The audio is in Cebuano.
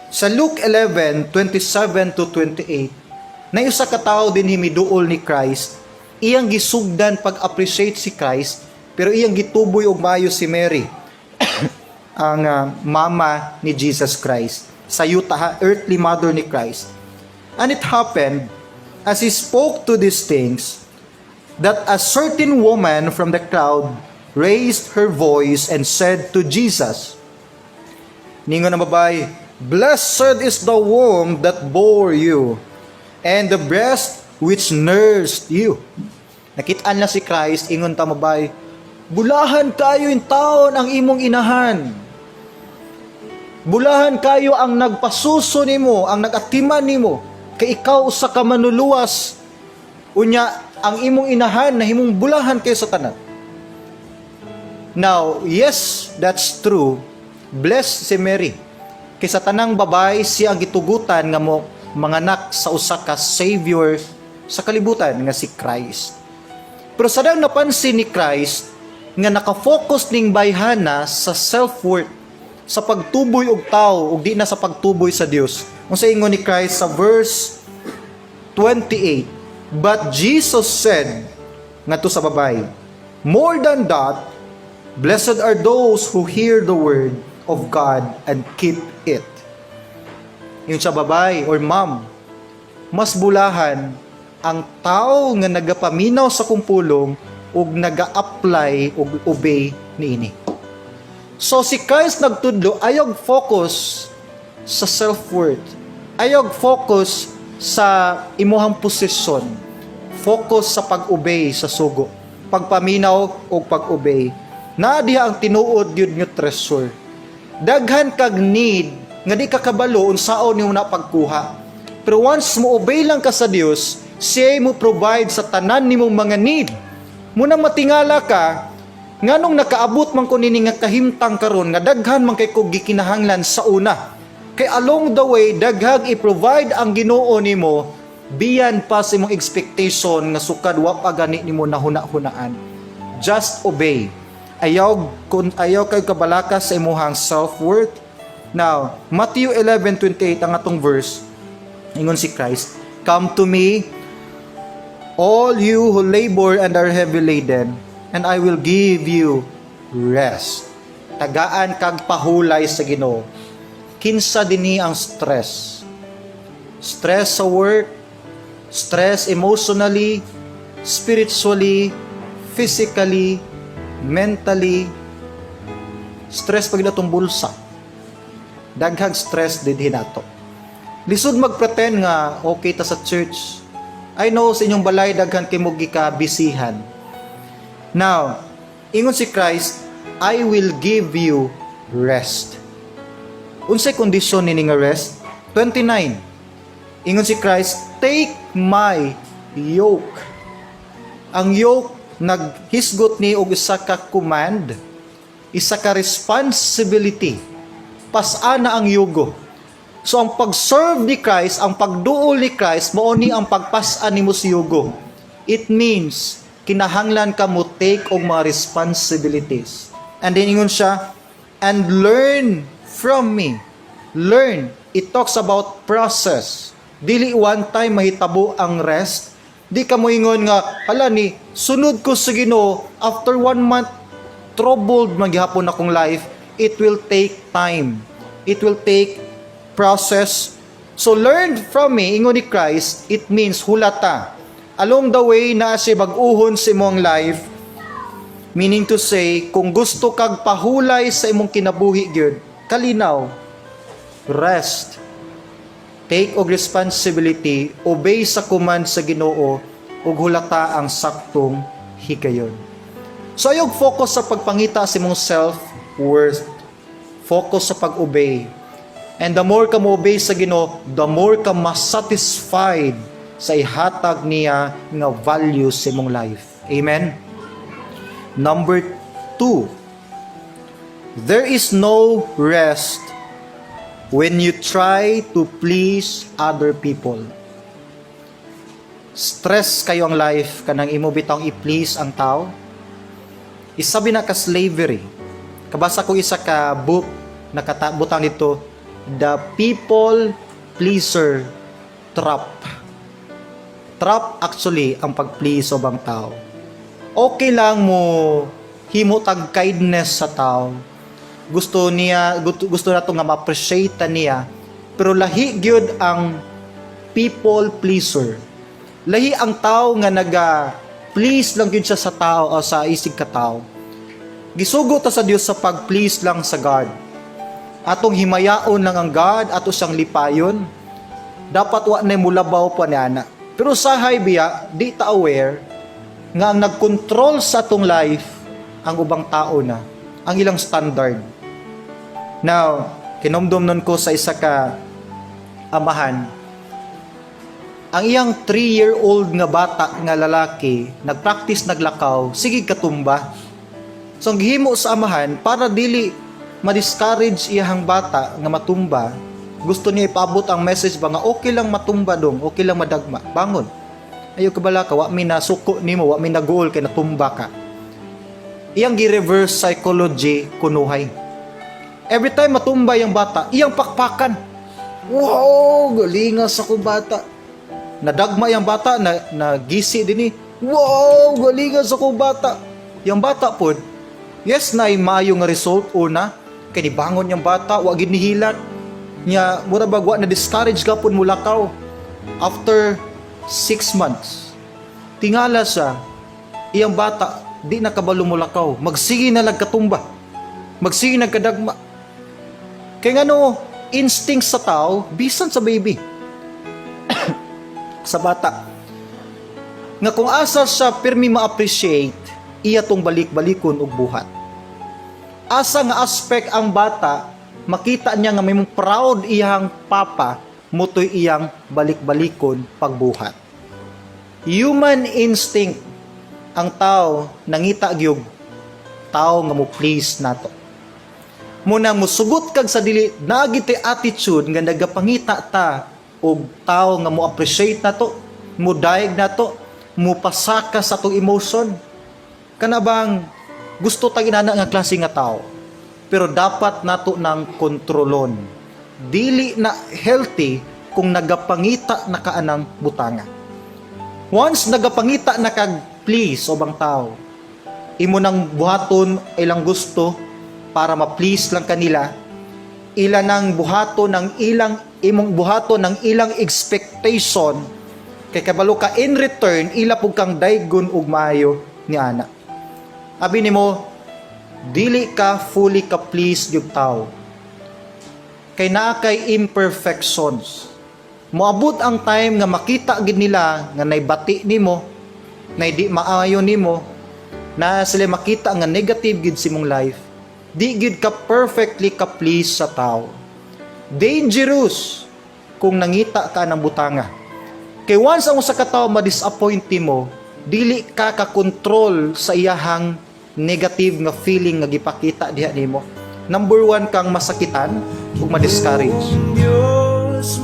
Sa Luke 11, 27 to 28, na usa ka tawo din himiduol ni Christ, iyang gisugdan pag-appreciate si Christ, pero iyang gituboy og maayo si Mary, ang mama ni Jesus Christ. Sa yuta, ha, earthly mother ni Christ. And it happened, as he spoke to these things, that a certain woman from the crowd raised her voice and said to Jesus, ningon ang babae, "Blessed is the womb that bore you, and the breast which nursed you." Nakitaan na si Christ, ingon ta babae, "Bulahan kayo in taon ang imong inahan. Bulahan kayo ang nagpasuso nimo, ang nagatiman nimo, kay ikaw usa ka manluluwas. Unya, ang imong inahan nahimong bulahan kayo sa tanan." Now, yes, that's true. Blessed si Mary. Kay sa tanang babae, siya ang gitugutan nga mo manganak sa usa ka savior sa kalibutan nga si Christ. Pero sa dang napansin ni Christ nga nakafocus ning bayhana sa self-worth, sa pagtuboy og tao ug di na sa pagtuboy sa Dios. Unsa ingon ni Christ sa verse 28? But Jesus said ngadto sa babae, "More than that, blessed are those who hear the word of God and keep it." Yung sa babae or mom, "Mas bulahan ang tao nga nagapaminaw sa kong pulong ug naga-apply ug obey niini." So si Christ nagtudlo, ayog focus sa self-worth. Ayog focus sa imuhang posisyon. Focus sa pag-obey sa sugo. Pagpaminaw ug pag-obey. Na diha ang tinuod yun nga treasure. Daghan kag need nga di ka kabalo unsaon nimo na pagkuha. Pero once mo obey lang ka sa Dios, siya mo provide sa tanan nimong mga need. Muna matingala ka, nganong nakaabot man ko nini nga kahimtang karon nga daghan man kay kog gikinahanglan sa una? Kay along the way, daghag i-provide ang Ginoo nimo beyond pa sa imong expectation nga sukad wa pa gani nimo nahuna-hunaan. Just obey. Ayaw kun ayaw kay kabalaka sa imuhang self-worth. Now, Matthew 11:28 ang atong verse. Ingon si Christ, "Come to me, all you who labor and are heavy laden, and I will give you rest." Tagaan kag pahulay sa Ginoo. Kinsa dinhi ang stress? Stress sa work, stress emotionally, spiritually, physically, mentally, stress pag atong bulsa. Daghang stress dinhi nato. Lisod magpretend nga okay ta sa church. I know sa inyong balay daghan kay mo gikabisihan. Now, ingon si Christ, "I will give you rest." Unsay kondisyon nini nga rest? 29. Ingon si Christ, "Take my yoke." Ang yoke naghisgot ni og isa ka command, isa ka responsibility. Pas-ana ang yugo. So ang pag-serve ni Christ, ang pagduol ni Christ, mao ni ang pagpas-an nimo sa yugo. It means kinahanglan ka mo take og mga responsibilities. And then ingon siya, "And learn from me." Learn. It talks about process. Dili one time mahitabo ang rest. Di ka mo ingon nga, "Hala ni, sunod ko sa Ginoo, after one month, troubled maghapon akong life." It will take time. It will take process. So "Learn from me," ingon ni Christ, it means hulata. Along the way na siya bag-uhon sa imong life, meaning to say, kung gusto kag pahulay sa imong kinabuhi gyud, kalinaw, rest, take og responsibility, obey sa command sa Ginoo, ug hulata ang saktong higayon. So ayog focus sa pagpangita sa imong self-worth. Focus sa pag-obey. And the more ka mo obey sa Ginoo, the more ka mas-satisfied sa ihatag niya nga value sa imong life. Amen? Number two, there is no rest when you try to please other people. Stress kayo ang life kanang imo bitawng i-please ang tao. Isabi na ka slavery. Kabasa ko isa ka book nakabutang dito, The people pleaser trap. Trap actually ang pag-please sa ubang tao. Okay lang mo himo tag kindness sa tao. Gusto niya gusto, gusto nato nga ma-appreciate ta niya. Pero lahi gyud ang people pleaser. Lahi ang tao nga naga please lang gyud siya sa tao o sa isig ka tao. Gisugo ta sa Dios sa pag-please lang sa God. Atong himayaon lang ang God, ato siyang lipayon. Dapat wa na mulabaw pa ni ana. Pero sahay biya, di ta aware nga ang nagkontrol sa atong life ang ubang tao na, ang ilang standard. Now, kinomdom nun ko sa isa ka amahan. Ang iyang 3-year-old nga bata nga lalaki, nagpractice naglakaw, sige katumba. So ang gihimo sa amahan para dili ma-discourage iyang bata nga matumba, gusto niya ipaabot ang message ba nga okay lang matumba dong, okay lang madagma, bangon. Ayo kabala ka, wa mi nasuko nimo, wa mi naguol kay natumba ka. Iyang gi-reverse psychology kunuhay. Every time matumba yung bata, iyang pakpakan. "Wow, galinga sa akong bata." Nadagma yung bata, na nagisi din ni. "Wow, galinga sa akong bata." Yung bata pod, yes na maayo nga result una, kay nibangon yung bata, wa gid nihilat. Nya mura bag wa na discourage gapon mulakaw. After 6 months, tingala siya, iyang bata di na kabalo mulakaw, magsige na lang katumba. Magsige nagkadagma. Kay ngano, instinct sa tao, bisan sa baby, sa bata, nga kung asa siya pirmi ma-appreciate, iya tong balik-balikon og buhat. Asa nga aspect ang bata, makita niya nga may mong proud iyang papa, mutoy iyang balik-balikon pagbuhat. Human instinct, ang tao nangita gyud tao nga mo please nato. Muna musugot kag sa dili nagiti attitude nga nagapangita ta og tao nga mo appreciate nato, mo dayeg nato, mo pasaka sa atong emotion. Kana bang gusto ta inana nga klase nga tao. Pero dapat nato ng kontrolon. Dili na healthy kung nagapangita na ka anang butanga. Once nagapangita na kag please sa ubang tao, imo nang buhaton ilang gusto para ma-please lang kanila, ila nang buhaton ng ilang imong buhaton ng ilang expectation kay kabalo ka in return ila pug kang daygon og maayo ni ana. Abi nimo, dili ka fully ka please gyud tao. Kay naa kay imperfections. Moabot ang time nga makita gid nila nga naibati nimo, na di maayo nimo, na sila makita nga negative gid sa imong life. Di gid ka perfectly ka please sa tao. Dangerous kung nangita ka ng butanga. Kay once ang usa ka tawo ma-disappoint mo, dili ka ka-control sa iyahang negative nga feeling nga gipakita diha nimo. Number one kang masakitan ug ma-discourage. Diyos.